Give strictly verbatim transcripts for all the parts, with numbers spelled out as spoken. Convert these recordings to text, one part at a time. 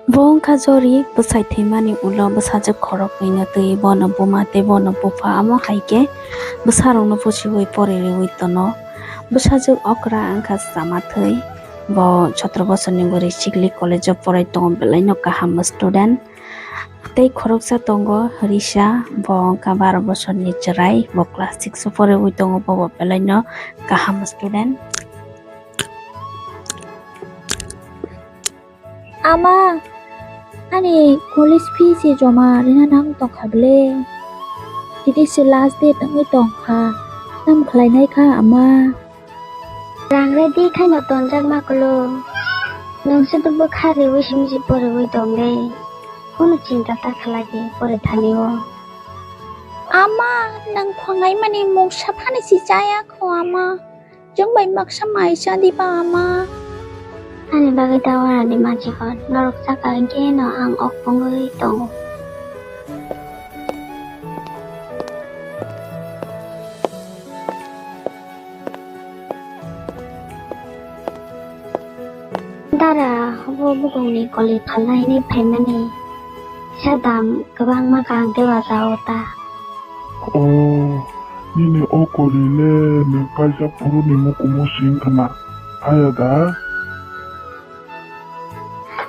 Bo wngkha Jori, bwsai thwimani ulo bwsajwk khoroknwino twi bono buma tei bono bupha, amo hai khe bwsarokno pusiwi porirewi tono. Bwsajwk okra wngkha chama thwi, bo sotro bosorni bwrwi sikli college-o porai tongo, belaino kaham student. Tei khoroksa tongo Risa, bo wngkha baro bosorni chwrai, bo class six-o poriwi tongo, bobo belaino kaham student. Ama, ani college fee se joma rina nang tongkha ble. Tini se last date wngwi tongkha. Tam khlainai kha, ama? Rang ready khaino tonjak ma kolo. Nwng se bwkha riwi simji poriwi tong le. Kono chinta ta khlai di pore thani o. Ama, nwng phungnai mani mungsa phani si chaya kho, ama. Chwng bai baksa mai cha di ba, ama. Ani bagwi ta wana di ma chikon. Norok saka hwnkhe no ang ok pungwi tongo. Dara, bo bukungni koli phalna hinwi phaimani. Sadam kwbangma kang tei waja o ta. O, nini o koli le nwng kaisa phuruni mukumu sing khna, haya da?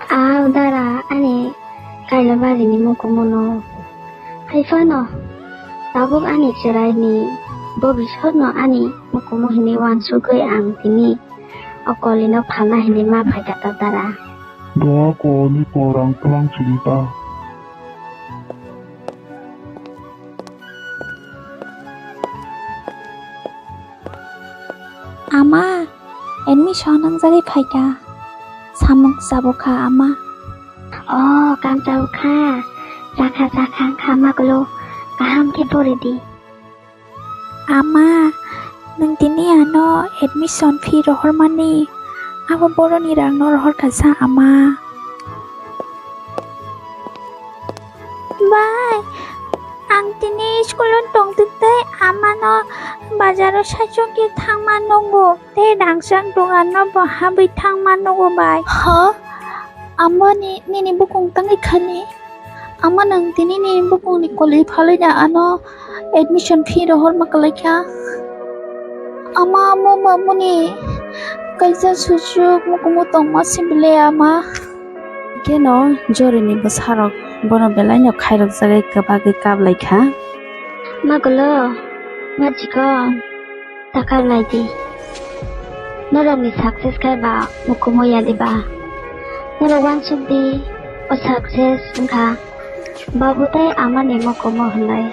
Aw dara, ani Kailabarini mukumu no. Hai phano, tabuk ani chwraini bobisotno ani mukumu hinwi uansugwi ang tini o kolino phalna hinwi ma phaikha ta dara. Doa ko ni ko rang twlang siri ta. Ama, admission nangjagwi phaikha. Samung chabukha, ama. O, kam chabukha. Chakha, chakha, wngkha, ama kolo kaham khe pori di. Ama, nwng tini ano admission fee rohormani, abo boroni rangno rohorkha sa, ama. Bai, ang tini school-o tongtwk tei amano bazaro saichung khe thangma nukgo tei rangchak doganno bo habwi thangma nukgo bai. Ha? Amani nini bukung tangwi khani? Ama nwng tini nini bukungni koli phalwi da ano admission fee rohorma kwlaikha. Ama amo mamuni kaisa suchuk mukumu tongma sibile ama. Keno Jorini bwsarok bono belaino khairokjagwi kwbagwi kaplaikha. Magulo, machikon, ta kaplaidi. Norokni success khai ba mukumu yadi ba. Norok uansuk di, o success wngkha babu tei amani mukumu hwnwi.